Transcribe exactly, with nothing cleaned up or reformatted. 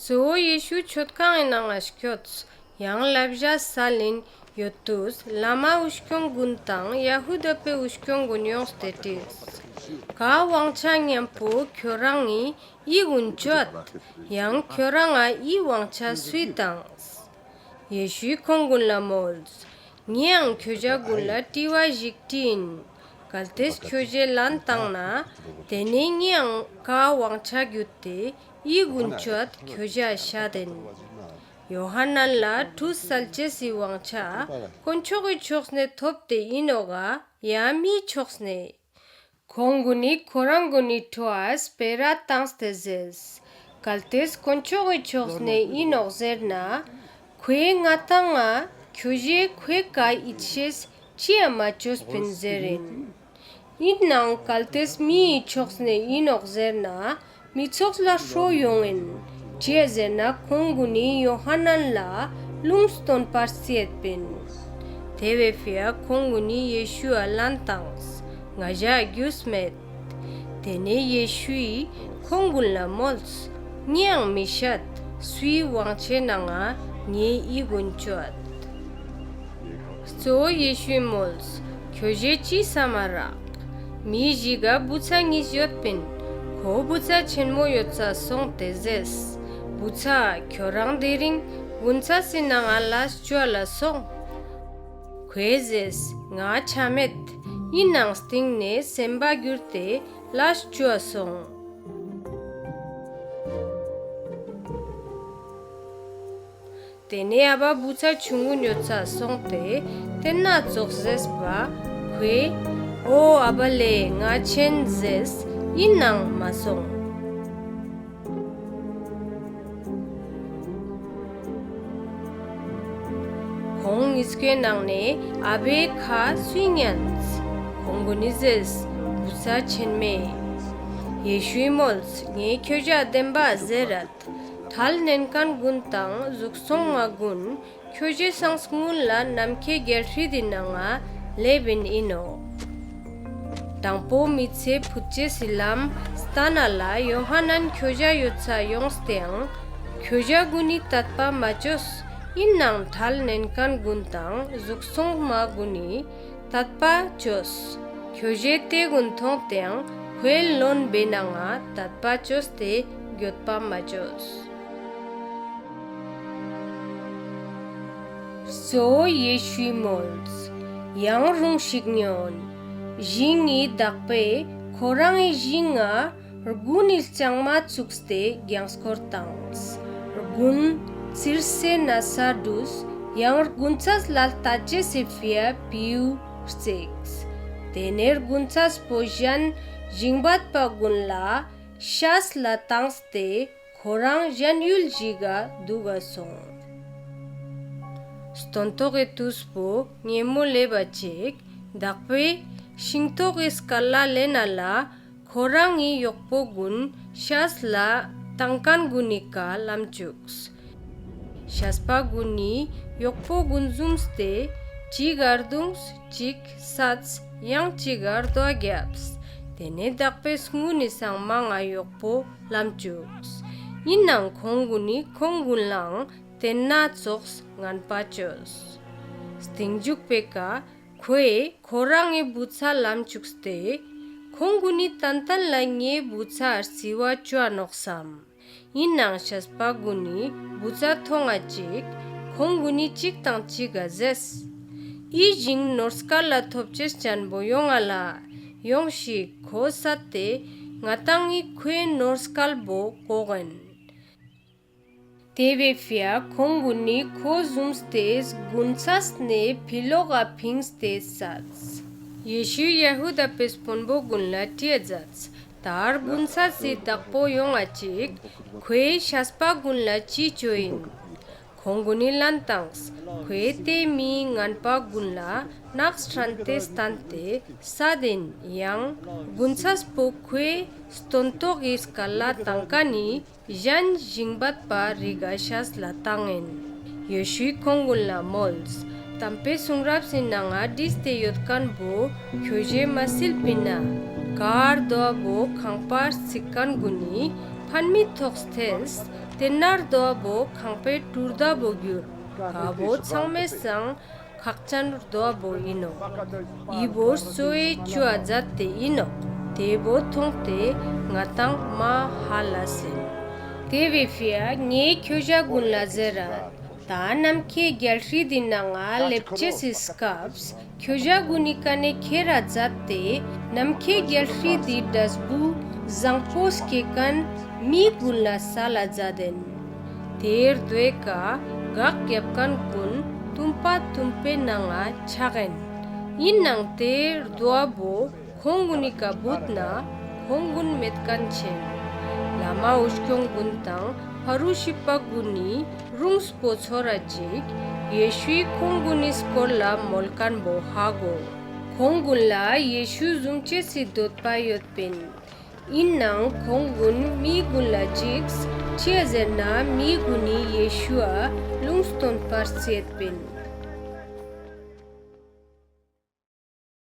གཙོ་བོ་ཡེ་ཤུ་མཆོད་ཁང་ངི་ནང་ང་སྐྱོད། ཡང་ལབ་ཞ་སལ་ལིན་ཡོད་ཏུས་བླ་མ་འུ་སྐྱོང་གུན་དང་ཡ་ཧུ་དཱ་པའེ་འུ་སྐྱོང་གུན་ཡོངས་ཏེ་དྲིས། ཀ་ཝང་ཆ་ཉམ་པོ་ཁྱོ་རང་ངི་འི་གུན་ཅོད། ཡང་ཁྱོ་རང་ང་འི་ཝང་ཆ་སུའི་ཏངས། ཡེ་ཤུའི་ཁོང་གུན་ལ་མོལས། ངའང་ཁྱོ་ཞ་གུན་ལ་དྲི་བ་ཞིག་དྲིན། གལ་ཏེས་ཁྱོ་ཞའེ་ལན་ཏང་ན་ཏེ་ནེ་ངའང་ཀ་ཝང་ཆ་གྱུད་ཏེ་འི་གུན་ཅོད་ཁྱོ་ཞའ་ཤད་ཨིན། ཡོ་ཧཱ་ནན་ལ་ཁྲུས་སལ་ཅེས་སི་ཝང་ཆ་དཀོན་མཆོག་གི་ཕྱོགས་ནེ་ཐོབ་ཏེ་ཨིན་ནོག་ག་ཡ་མིའི་ཕྱོགས་ནེ། ཁོང་གུན་ནི་ཁོ་རང་གུན་ནི་ཕྲོའ་སྤེ་ར་ཏངས་ཏེ་ཟེརས། གལ་ཏེས་དཀོན་མཆོག་གི་ཕྱོགས་ནེ་ཨིན་ནོག་ཟེར་ན་ཁོའེ་ང་དང་ང་ཁྱོ་ཞའེ་ཁོའེ་ཀ་ཡིད་ཆེས་ཅིའ་མ་ཅོས་པིན་ཟེར་ཨིན། ཨིན་ནའང་གལ་ཏེས་མིའི་ཕྱོགས་ནེ་ཨིན་ནོག་ཟེར་ན་མི་ཚོགས་ལ་ཤོ་ཡོང་ཨིན། ཅིའ་ཟེར་ན་ཁོང་གུན་ནི་ཡོ་ཧཱ་ནན་ལ་ལུང་སྟོན་པ་རྩིའད་པིན། ཏེ་བོའེ་ཕིའ་ཁོང་གུན་ནི་ཡེ་ཤུའ་ལན་ཏངས། ང་ཞའ་གྱུས་མེད། ཏེ་ནེ་ཡེ་ཤུའི་ཁོང་གུན་ལ་མོལས། ངའང་མི་ཤད་སུའི་ཝང་ཆའེ་ནང་ང་ངའེ་འི་གུན་ཅོད། གཙོ་བོ་ཡེ་ཤུའི་མོལས། ཁྱོ་ཞའེ་ཅི་སམ་མ་རག། མི་ཞིག་ག་བུ་ཚ་ཉིས་ཡོད་པིན། ཁོ་བུ་ཚ་ཆེན་མོ་ཡོད་ས་སོང་སྟེ་ཟེརས། བུ་ཚ་ཁྱོ་རང་དེ་རིང་གུན་ཚས་སི་ནང་ང་ལས་ཅོའ་ལ་སོང་། ཁོའེ་ཟེརས། ང་ཆ་མེད། ཨིན་ནའང་སྟིང་ནེ་སེམས་པ་གྱུར་ཏེ་ལས་ཅོའ་སོང་། ཏེ་ནེ་ཨ་བ་བུ་ཚ་ཆུང་ངུན་ཡོད་ས་སོང་སྟེ་ཏེན་ན་ཙོགས་ཟེརས་པ་ཁོའེ་འོ་ཨ་བ་ལེ་ང་ཆེན་ཟེརས། ཨིན་ནའང་མ་སོང་། ཁོང་ཉིས་ཀོའེ་ནང་ནེ་ཨ་བའེ་ཁ་སུའི་ཉན། ཁོང་གུན་ནི་ཟེརས། བུ་ཚ་ཆེན་མོའེ། ཡེ་ཤུའི་མོལས། ངའེ་ཁྱོ་ཞའ་དེན་བ་ཟེར་རད། ཐལ་ནན་ཁན་གུན་དང་ཟུགས་སོང་མ་གུན་ཁྱོ་ཞའེ་སང་སྔུན་ལ་ནམ་ཁའེ་གྱལ་སྲིད་དི་ནང་ང་ལེབ་ཨིན་ཨིན་ནོག། དང་པོ་མི་ཚེ་ཕུད་ཅེས་སི་ལམ་སྟན་ན་ལ་ཡོ་ཧཱ་ནན་ཁྱོ་ཞ་ཡོད་ས་ཡོངས་ཏེའང་ཁྱོ་ཞ་གུན་ནི་ཏད་པ་མ་ཅོས། ཨིན་ནའང་ཐལ་ནན་ཁན་གུན་དང་ཟུགས་སོང་མ་གུན་ནི་ཏད་པ་ཅོས། ཁྱོ་ཞའེ་ཏེ་གུན་ཐོང་སྟེའང་ཁོའེ་ལོན་བོའེ་ནང་ང་ཏད་པ་ཅོས་ཏེ་གྱོད་པ་མ་ཅོས། གཙོ་བོ་ཡེ་ཤུའི་མོལས། ཡང་རུང་ཞིག་ཉོན། ཞིང་ངི་དག་པོའེ་ཁོ་རང་ངི་ཞིང་ང་རྒུན་ནི་ལྕང་མ་ཙུགས་ཏེ་གྱང་སྐོར་ཏངས། རྒུན་ཙིར་སའེ་ནས་སྲུས། ཡང་རྒུན་ཚས་ལ་ལྟ་ཅེས་སི་ཕིའ་བིའུ་རྩེགས། ཏེ་ནེ་རྒུན་ཚས་པོ་ཞན་ཞིང་བད་པ་གུན་ལ་ཤས་ལ་ཏངས་ཏེ་ཁོ་རང་ཞན་ཡུལ་ཞིག་ག་དུག་ག་སོང་། སྟོན་ཐོག་གི་ཏུས་པོ་ཉེ་མོ་ལེབ་བ་ཅིག་དག་པོའེ་ཤིང་ཏོག་གི་སྐལ་ལ་ལེན་ན་ལ་ཁོ་རང་ངི་ཡོག་པོ་གུན་ཤས་ལ་ཏང་ཁན་གུན་ནི་ཀ་ལམ་ཅུགས། ཤས་པ་གུན་ནི་ཡོག་པོ་གུན་ཟུམས་ཏེ་ཅིག་ག་རྡུངས་ཅིག་སད་ཡང་ཅིག་ག་རྡོའ་གྱབས། ཏེ་ནེ་དག་པོའེ་སྔུན་ནི་སང་མང་ང་ཡོག་པོ་ལམ་ཅུགས། ཨིན་ནའང་ཁོང་གུན་ནི་ཁོང་གུན་ལའང་ཏེན་ན་ཙོགས་ངན་པ་ཅོས། སྟིང་ཇུག་པོའེ་ཀ་ཁོའེ་ཁོ་རང་ངི་བུ་ཚ་ལམ་ཅུགས་ཏེ་ཁོང་གུན་ནི་ཏན་ཏན་ལ་ངའེ་བུ་ཚའ་རྩི་བ་ཅོའ་ནོག་སམ། ཨིན་ནའང་ཤས་པ་གུན་ནི་བུ་ཚ་ཐོང་ང་ཅིག་ཁོང་གུན་ནི་ཅིག་དང་ཅིག་ག་ཟེརས། འི་ཞིང་ནོར་སྐལ་ལ་ཐོབ་ཅེས་ཅན་བོ་ཡོང་ང་ལ། ཡོང་ཞིག་ཁོ་སད་ཏེ་ང་དང་ངི་ཁོའེ་ནོར་སྐལ་བོ་ཀོག་ཨིན། ཏེ་བོའེ་ཕིའ་ཁོང་གུན་ནི་ཁོ་ཟུམས་ཏེ་རྒུན་ཚས་ནེ་ཕི་ལོག་ག་ཕིངས་ཏེ་སད། ཡེ་ཤུའི་ཡ་ཧུ་དཱ་པའེ་སྤོན་པོ་གུན་ལ་དྲིའ་ཛདས། ཏ་རྒུན་ཚས་སི་དག་པོ་ཡོང་ང་ཅིག་ཁོའེ་ཤས་པ་གུན་ལ་ཅི་ཅོ་ཨིན། ཁོང་གུན་ནི་ལན་ཏངས། ཁོའེ་ཏེ་མི་ངན་པ་གུན་ལ་ནགས་ཧྲན་ཏེ་སྟན་ཏེ་སད་ཨིན། ཡང་རྒུན་ཚས་པོ་ཁོའེ་སྟོན་ཐོག་གི་སྐལ་ལ་ཏང་ཁན་ནི་ཞན་ཞིང་བད་པ་རིག་ག་ཤས་ལ་ཏང་ཨིན། ཡེ་ཤུའི་ཁོང་གུན་ལ་མོལས། ཏམ་པའེ་སུང་རབས་སི་ནང་ང་བྲིས་ཏེ་ཡོད་ཁན་བོ་ཁྱོ་ཞའེ་མ་སིལ་པིན་ན། ཀ་རྡོའ་བོ་ཁང་པའ་རྩིག་ཁན་གུན་ནི་ཕན་མི་ཐོགས་ཏེས་ ཏེན་ན་རྡོའ་བོ་ཁང་པའེ་ཀྲུར་དའ་བོ་གྱུར། ཀ་བོ་ཚང་མའེ་སང་ཁག་ཅན་རྡོའ་བོ་ཨིན་ནོག། འི་བོ་གཙོ་བོའེ་ཅུའ་ཛད་ཏེ་ཨིན་ནོག། ཏེ་བོ་ཐོང་སྟེ་ང་དང་མ་ཧ་ལས་ཨིན། ཏེ་བོའེ་ཕིའ་ངའེ་ཁྱོ་ཞ་གུན་ལ་ཟེར་རད། ཏ་ནམ་ཁའེ་གྱལ་སྲིད་དི་ནང་ང་ལེབ་ཅེས་སི་སྐབས་ཁྱོ་ཞ་གུན་ནི་ཀ་ནེ་ཁྱེར་ར་ཛད་ཏེ་ནམ་ཁའེ་གྱལ་སྲིད་དི་དྲས་བུ་ཟང་པོ་སྐྱེ་ཁན་མི་གུན་ལ་སལ་ལ་ཛད་དེན། ཏེ་རྡོའེ་ཀ་གག་གྱབ་ཁན་གུན་ཏུམ་པ་ཏུམ་པའེ་ནང་ང་ཆག་ཨིན། ཨིན་ནའང་ཏེ་རྡོའ་བོ་ཁོང་གུན་ནི་ཀ་བུད་ན་ཁོང་གུན་མེད་ཁན་ཆེན། བླ་མ་འུ་སྐྱོང་གུན་དང་ཕ་རུ་ཤི་པ་གུན་ནི་རུངས་པོ་ཚོར་ར་ཅིག་ཡེ་ཤུའི་ཁོང་གུན་ནི་སྐོར་ལ་མོལ་ཁན་བོ་ཧ་གོ། ཁོང་གུན་ལ་ཡེ་ཤུ་ཟུམ་ཅེས་སི་དོད་པ་ཡོད་པིན། ཨིན་ནའང་ཁོང་གུན་མི་གུན་ལ་ཇིགས། ཅིའ་ཟེར་ན་མི་གུན་ནི་ཡེ་ཤུའ་ལུང་སྟོན་པར་རྩིའད་པིན།